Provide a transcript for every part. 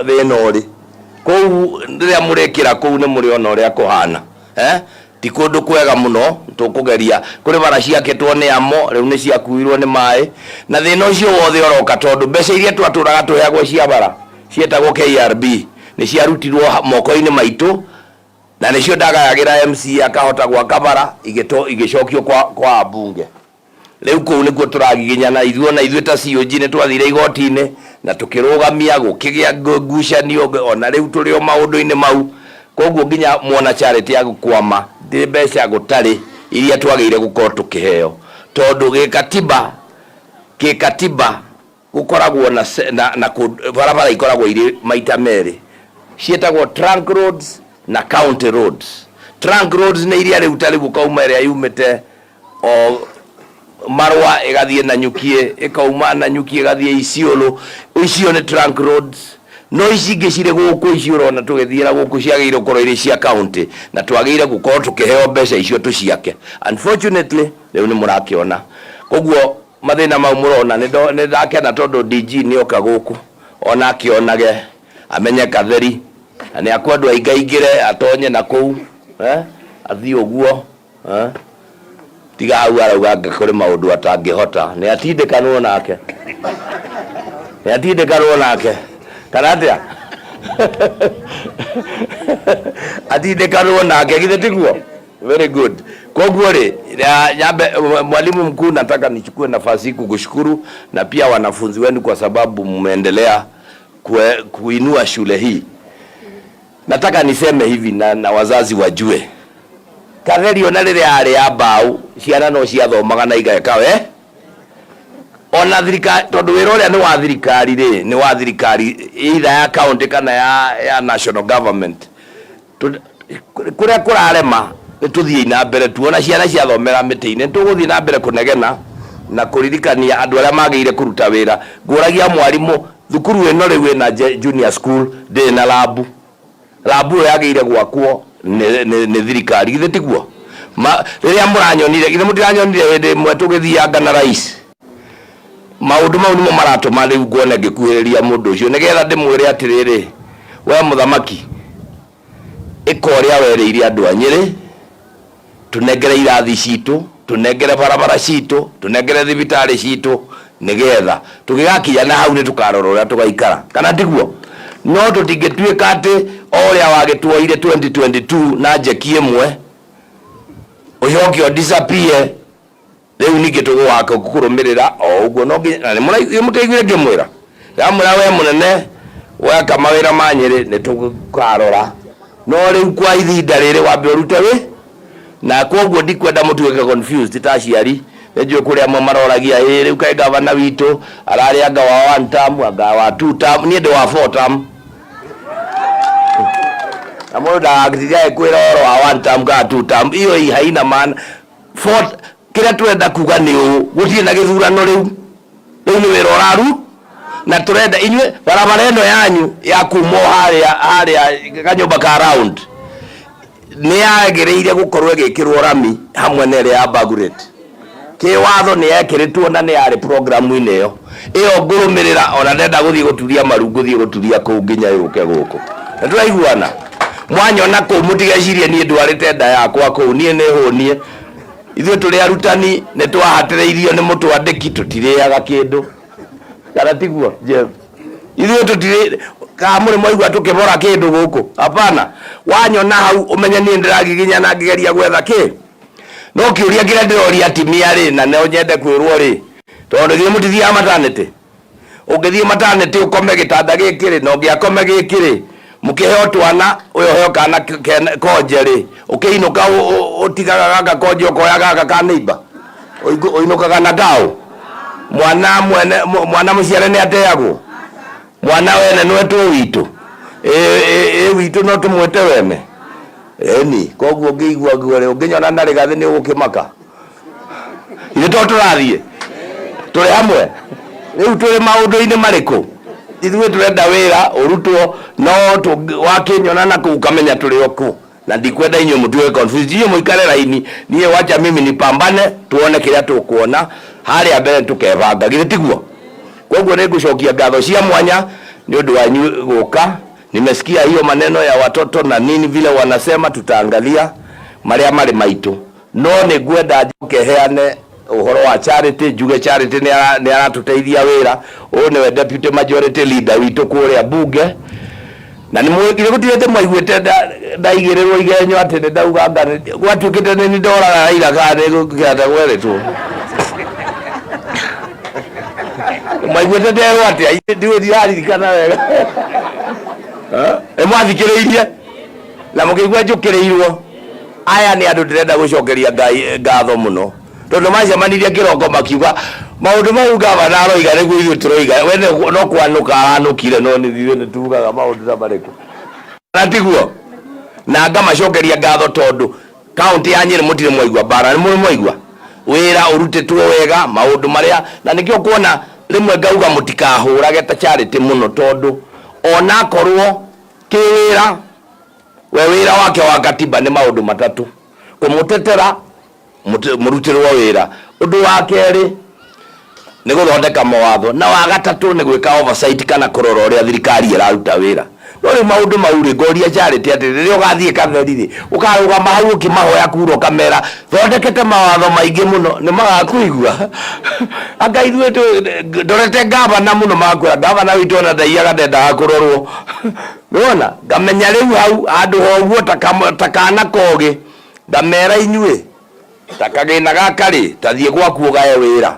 Thĩna ũrĩ kũu rĩrĩa mũrĩkĩra kũu nĩ mũrĩona ũrĩa kũhana eh? Ti kũndũ kwega mũno. Tũkũgeria kũrĩ bara ciakĩtwo nĩ amo rĩu nĩ ciakuirwo nĩ maĩ, na thĩna ũcio wothe ũroka tondũ mbeca iria twatũraga tũheagwo cia bara cietagwo KRB nĩ ciarutirwo moko-inĩ maitũ, na nĩcio ndagayagĩra MCA akahota gwaka bara, igĩcokio kwa ambunge. Rĩu kũu nĩkuo tũragiginyana ithuĩ. Ona ithuĩ ta COG nĩ twathire igoti-inĩ na tũkĩrũgamia, gũkĩgĩa ngucanio, ona rĩu tũrĩ o maũndũ-inĩ mau. Koguo nginya mwona charity ya gũkwama ndĩ mbeca gũtarĩ iria twagĩrĩire gũkorwo tũkĩheo, tondũ gĩkatiba gũkoragwo na barabara ikoragwo irĩ maita merĩ, ciĩtagwo trunk roads na county roads. Trunk roads nĩ iria rĩu ta rĩu ũkauma ĩrĩa yumĩte o Marũa ĩgathiĩ Nanyukiĩ, ĩkauma Nanyukiĩ ĩgathiĩ Isiolo, icio nĩ trunk roads. No ici ingĩ cirĩ gũkũ, ici ũrona tũgĩthiĩra gũkũ, ciagĩrĩire gũkorwo irĩ cia county na twagĩrĩire gũkorwo tũkĩheo mbeca icio tũciake. Unfortunately rĩu nĩ mũrakĩona. Koguo mathĩna mau mũrona, nĩ ndakena tondũ DG nĩ oka gũkũ ona akĩonage amenye Katheri na nĩ akwendwo aingaingĩre atonye na kũu eh, athiĩ ũguo. Eh? Tiga hau arauga anga kũrĩ maũndũ atangĩhota. Nĩ atindĩkanwo nake, nĩ atindĩkanwo nake kana atĩa? Atindĩkanwo nake, githĩ tiguo? Very good. Koguo rĩ, nyambe mwalimu mkuu, nataka nichukue nafasi hii kukushukuru na pia wanafunzi wenu kwa sababu mmeendelea kuinua shule hii. Nataka niseme hivi na wazazi wajue, Katheri ona rĩrĩa yarĩ ya mbaũ, ciana no ciathomaga na igeka we ona thirikari, tondũ wĩra ũrĩa nĩ wa thirikari rĩ, nĩ wa thirikari either ya county kana ya national government. Kũrĩa kũrarema nĩ tũthiĩi na mbere, tuona ciana ciathomera mĩtĩ-inĩ, nĩ tũgũthiĩ na mbere kũnegena na kũririkania andũ arĩa magĩrĩire kũruta wĩra. Ngũragia mwarimũ, thukuru ĩno rĩu ĩna junior school ndĩrĩ na lab. Lab ĩyo yagĩrĩire gwakwo nĩ thirikari, githĩ tiguo? Rĩrĩa mũranyonire, githĩ mũtiranyonire hĩndĩ ĩmwe tũgĩthianga na rais? Maũndũ mau nĩmo maratũma rĩu nguone ngĩkuhĩrĩria mũndũ ũcio nĩgetha ndĩmwĩre atĩrĩrĩ, we mũthamaki, ĩka ũrĩa werĩire andũ a Nyĩrĩ, tũnengere irathi citũ, tũnengere barabara citũ, tũnengere thibitarĩ citũ, nĩgetha tũgĩgakinya na hau nĩ tũkarora ũrĩa tũgaikara, kana tiguo? No tũtingĩtuĩka atĩ o ũrĩa wagĩtuoire 2022 na njeki ĩmwe ũcoke ũ disappear. Rĩu ningĩ tũgũgaka kũrũmĩrĩra o ũguo no nginya, na nĩ mũtaiguire ngĩmwĩra, ndamwĩra we mũnene weka mawĩra ma Nyĩrĩ nĩ tũkarora, no rĩu kwa ihinda rĩrĩ wambe ũrute wĩ na koguo ndikwenda mũtuĩke confused ta aciari. Nĩ njũĩ kũrĩ amwe maroragia, ĩ rĩu kaĩ gavana witũ ararĩ anga wa one term, anga wa two term? Niĩ ndĩ wa four term, na mũndũ ndagagĩtinde agĩkwĩra ũhoro wa one term kana two term, hiyo haina maana. For kĩrĩa tũrenda kuga nĩ ũũ, gũtirĩ na gĩthurano rĩu, rĩu nĩ wĩra ũraru na tũrenda inyuĩ barabara ĩno yanyu ya kuma o harĩa kanyũmba ka round nĩ yagĩrĩire gũkorwo ĩgĩkĩrwo rami hamwe na ĩrĩa ya Baguret. Kĩwatho nĩ yekĩrĩtwo na nĩ yarĩ programu-inĩ ĩyo. Ĩyo ngũrũmĩrĩra, ona ndenda gũthiĩ gũturia maru ngũthiĩ gũturia kũu nginya yũke gũkũ. Nĩ tũraiguana? Mwanyona kũu mũtigecirie niĩ ndwarĩte nda yakwa kũu, niĩ nĩ hũnie. Ithuĩ tũrĩ arutani nĩ twahatĩrĩirio nĩ mũtwandĩki tũtirĩaga kĩndũ. Kana tiguo, Jeff? Ithuĩ tũtirĩ kana mũrĩ mwaigua tũkĩbora kĩndũ gũkũ? Hapana. Wanyona hau ũmenye niĩ ndĩragiginyana ngĩgeria gwetha kĩ. No kĩũria kĩrĩa ndĩroria atimia rĩ, na no nyende kwĩrwo rĩ, tondũ githĩ mũtithiaga maternity? Ũngĩthiĩ maternity ũkome gĩtanda gĩkĩ rĩ, na ũngĩ akome gĩkĩ rĩ, mũkĩheo twana, ũyũ ũheo kana konje rĩ, ũkĩinũka ũtigaga gaka konje ũkoya gaka ka neighbor? Ũinũkaga na kaũ? Mwana mwene, mwana mũciare nĩ ateagwo? Mwana wene nĩwetwo witũ? Ĩ witũ no tũmwĩte wene? Ĩni, koguo ũngĩigua ũguo rĩ, ũngĩnyona na rĩgathĩ nĩ ũgũkĩmaka. Ithuĩ to tũrathiĩ tũrĩ hamwe. Rĩu tũrĩ maũndũ-inĩ marĩkũ? Ithuĩ tũrenda wĩra ũrutwo, no wakĩnyona na kũu ũkamenya tũrĩ o kũ. Na ndikwenda inyuĩ mũtuĩke confused, inyuĩ mũikare raini, niĩ wacha mimi nipambane, tuone kĩrĩa tũkuona harĩa mbere, tũkebanga, githĩ tiguo? Koguo nĩ ngũcokia ngatho cia mwanya. Nĩ ũndũ wanyu gũka. Nimesikia hiyo maneno ya watoto na nini vile wanasema, tutaangalia marĩa marĩ maitũ. No nĩ ngwenda njoke heane ũhoro wa Charity, njuge Charity nĩ aratũteithia wĩra. Ũyũ nĩwe deputy majority leader witũ kũrĩa bunge. Na nĩ mwĩkire gũtirĩte mwaiguĩte ndaigĩrĩrwo igenyo atĩ nĩ ndauga anga gwatuĩkĩte nĩ nĩ ndoraga Raila kana nĩ gũkĩanda gwerĩtwo. Mwaiguĩte nderwo atĩa? Ndiũĩ, ndiraririkana wega. Nĩ mwathikĩrĩirie na mũkĩigua njũkĩrĩirwo. Aya nĩ andũ ndĩrenda gũcokeria Ngai ngatho mũno tondũ macemanirie kĩroko makiuga maũndũ mau gavana aroiga nĩguo ithuĩ tũroiga. We no kwanũka aranũkire, no nĩ ithuĩ nĩ tugaga maũndũ ta marĩkũ na tiguo. Na ngamacokeria ngatho tondũ kaunti ya Nyĩrĩ mũtirĩ mwaigua mbara, nĩ mũrĩ mwaigua wĩra ũrutĩtwo wega maũndũ marĩa, na nĩkĩo kuona rĩmwe ngauga mũtikahũrage ta Charity mũno, tondũ onakorwo kĩwĩra we wĩra wake wa katiba nĩ maũndũ matatũ: kũmũtetera mũrutĩrwo wĩra, ũndũ wa kerĩ nĩ gũthondeka mawatho, na wa gatatũ nĩ gwĩka oversight kana kũrora ũrĩa thirikari ĩraruta wĩra. No rĩu maũndũ mau rĩ, ngoria Charity atĩ rĩrĩa ũgathiĩ katheri rĩ, ũkarũgama hau ũkĩmahoya kura ũkamera thondekete mawatho maingĩ mũno, nĩ magakuigua? Anga ithuĩ ndorete gavana mũno, magakwĩra gavana witũ ona ndaiyaga, ndendaga kũrorwo. Nĩwona ngamenya rĩu hau handũ ha ũguo ta kana kogĩ ngamera inyuĩ ta kagĩna gaka rĩ, ta thiĩ gwaku ũgae wĩra.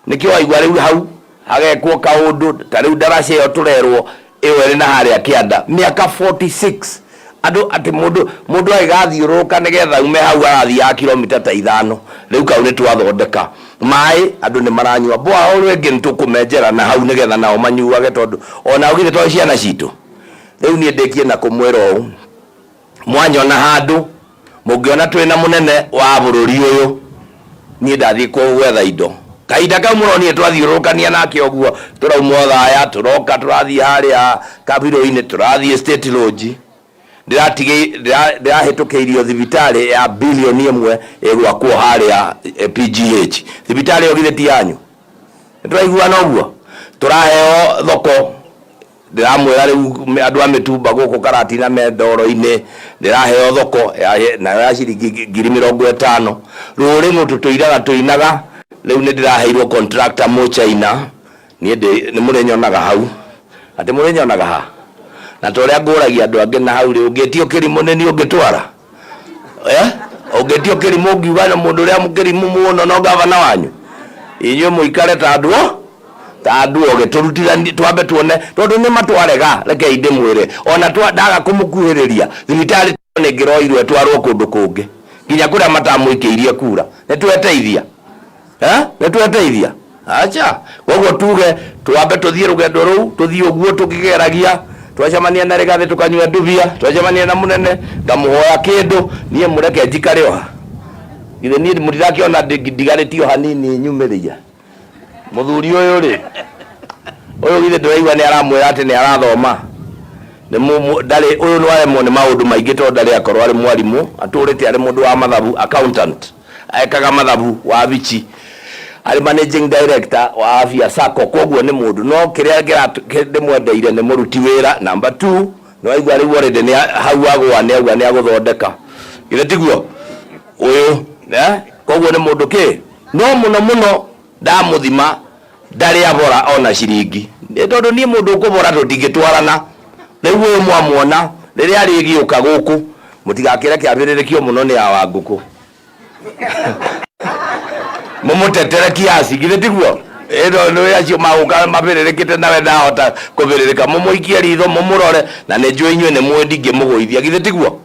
Nĩkĩo waigua rĩu hau hagekwo kaũndũ ta rĩu ndaraca ĩyo tũrerwo ĩyo ĩrĩ na harĩa kĩanda mĩaka 46 andũ atĩ mũndũ agĩgathiũrũrũka nĩgetha ume hau arathiaga kilomita ta 5. Rĩu kau nĩ twathondeka. Maĩ andũ nĩ maranyua, borehole ĩngĩ nĩ tũkũmenjera na hau nĩgetha nao manyuage, tondũ onao githĩ to ciana citũ. Rĩu niĩ ndĩkie na kũmwĩra ũũ, mwanyona handũ mũngĩona twĩna mũnene wa bũrũri ũyũ, niĩ ndathiĩ gwetha indo kahinda kau mũronire twathiũrũrũkania nake ũguo, tũrauma Othaya, tũroka, tũrathiĩ harĩa kabirũ-inĩ, tũrathiĩ State Lodge, ndĩrahĩtũkĩirio thibitarĩ ya bilioni 1 ĩgwakwo harĩa PGH. Thibitarĩ ĩyo githĩ ti yanyu? Nĩtũraiguana ũguo? Tũraheo thoko, ndĩramwĩra rĩu andũ a mĩtumba gũkũ Karatina me ndoro-inĩ, ndĩraheo thoko nayo ya ciringi 50,000. Rũrĩ tũtũiraga tũinaga, rĩu nĩ ndĩraheirwo contractor mũchaina. Niĩ nĩ mũrĩnyonaga hau, atĩ mũrĩnyonaga ha na ta ũrĩa ngũragia andũ angĩ na hau rĩ, ũngĩtio kĩrimũ nĩ niĩ ũngĩtwara, eh ũngĩtio kĩrimũ ũngiuga na mũndũ ũrĩa kĩrimũ mũno no gavana wanyu. Inyuĩ mũikare ta andũ ta andũ oge, tũrutithanie, twambe tuone tondũ nĩ matwarega. Rekei ndĩmwĩre, ona ndaga kũmũkuhĩrĩria, thibitarĩ nĩ ĩngĩroirwo ĩtwarwo kũndũ kũngĩ nginya kũrĩa matamũikĩirie kura. Nĩ tweteithia, eh nĩ tweteithia acha. Koguo tuge twambe tũthiĩ rũgendo rũu, tũthiĩ ũguo tũkĩgeragia, twacemania na Rigathĩ tũkanyua ndubia, twacemania na mũnene ngamũhoya kĩndũ. Niĩ mũreke njikare oha, githĩ niĩ mũtirakĩona ndigarĩtio hanini nyumĩrĩria mũthuri ũyũ rĩ, ũyũ githĩ ndũraigua nĩ aramwĩra atĩ nĩ arathoma nĩ ndarĩ ũyũ nĩ waremwo nĩ maũndũ maingĩ tondũ ndarĩ akorwo arĩ mwarimũ, atũrĩte arĩ mũndũ wa mathabu, accountant, ekaga mathabu wa Vichi, arĩ managing director wa Afya Sacco. Koguo nĩ mũndũ no kĩrĩa ndĩmwendeire nĩ mũruti wĩra. Number 2, nĩ waigua rĩu already nĩ hau agũa, nĩ auga nĩ agũthondeka, githĩ tiguo ũyũ, eh? Koguo nĩ mũndũ kĩ no mũno mũno ndamũthima ndarĩ abora ona ciringi, nĩ tondũ niĩ mũndũ ũkũbora tũtingĩtwarana. Rĩu ũyũ mwamuona rĩrĩa arĩgĩũka gũkũ, mũtigakĩreke abĩrĩrĩkio mũno nĩ awa ngũkũ, mũmũtetere kiasi, githĩ tiguo? Ĩno nĩ acio magũka mabĩrĩrĩkĩte nawe ndahota kũbĩrĩrĩka, mũmũikie ritho, mũmũrore, na nĩ njũĩ inyuĩ nĩ mũĩ ndingĩmũgũithia, githĩ tiguo?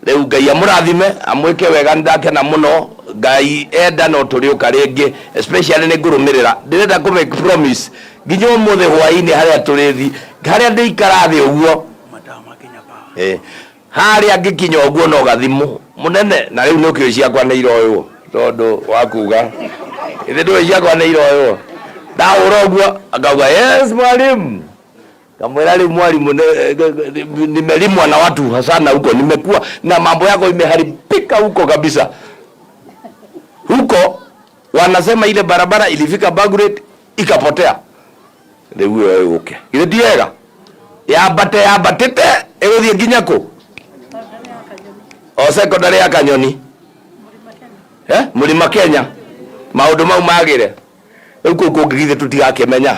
Rĩu Ngai amũrathime, amwĩke wega, nĩ ndakena mũno. Ngai enda no tũrĩũka rĩngĩ, especially nĩ ngũrũmĩrĩra. Ndĩrenda kũ make promise nginya ũmũthĩ hwaĩ-inĩ harĩa tũrĩthi, harĩa ndĩikara thĩ ũguo, harĩa ngĩkinya ũguo no gathimũ mũnene. Na rĩu nĩ ũkĩũĩ ciakwa nĩ iroywo, tondũ wa kuga ithĩ ndũĩ ciakwa nĩ iroywo, ndahũra ũguo akauga, "Yes, mwalimu." Kamwĩra rĩu mwalimu, nimelimwa na watu sana huko, nimekuwa na mambo yako imeharibika huko kabisa. Huko wanasema ile barabara ilifika Bagret ikapotea. Rĩu ĩyo ĩgũke, githĩ ti wega? Yambate yambatĩte ĩgũthiĩ nginya kũ? O secondary ya Kanyoni. Eh? Mũrĩma Kenya. Maũndũ mau magĩre. Rĩu kũu kũngĩ githĩ tũtigakĩmenya.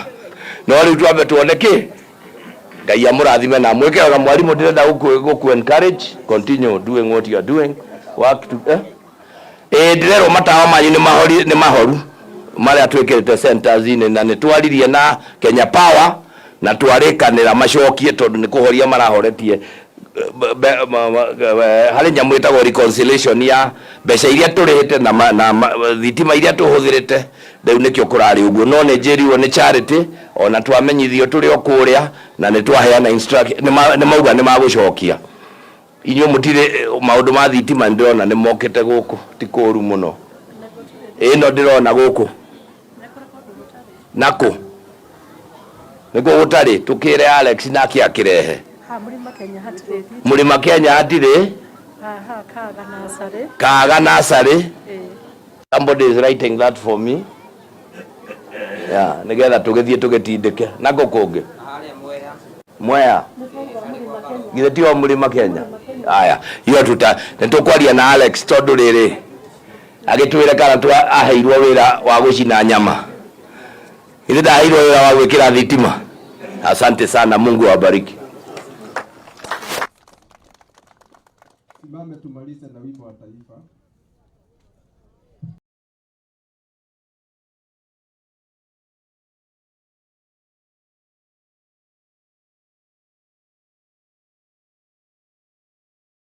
No rĩu twambe tuone kĩ? Ngai amũrathime na amwĩke wega. Mwarimũ ndĩrenda gũkũ encourage, continue doing what you are doing. Work to, eh? Ĩĩ ndĩrerwo matawa manyu nĩ mahori nĩ mahoru marĩa twĩkĩrĩte centers-inĩ na nĩ twaririe na Kenya Power na twarĩkanĩra macokie tondũ nĩ kũhoria marahoretie harĩ nyamũ ĩtagwo reconciliation ya mbeca iria tũrĩhĩte na, ma, na ma, thitima iria tũhũthĩrĩte rĩu nĩkĩo kũrarĩ ũguo no nĩ njĩrirwo nĩ Charity ona twamenyithio tũrĩ o kũrĩa na nĩ twaheana instruction nĩ mauga nĩ magũcokia Inyuĩ mũtirĩ maũndũ ma thitima nĩndĩrona nĩ mokĩte gũkũ ti kũru mũno. Ĩno ndĩrona gũkũ nakũ nĩkũ gũtarĩ tũkĩre Alex nake akĩrehe. Mũrĩma Kenya hatirĩ. Kaga Nursery. Somebody is writing that for me. Yeah, nĩgetha tũgĩthiĩ tũgĩtindĩke. Nakũ kũngĩ? Mwea. Githĩ ti o Mũrĩma Kenya? Aya, hiyo tuta nĩ tũkwaria na Alex tondũ rĩrĩ agĩtwĩre kana twa aheirwo wĩra wa gũcina nyama. Githĩ ndaheirwo wĩra wa gwĩkĩra thitima? Asante sana, Mungu awabariki. Simame tumalize na wimbo wa taifa.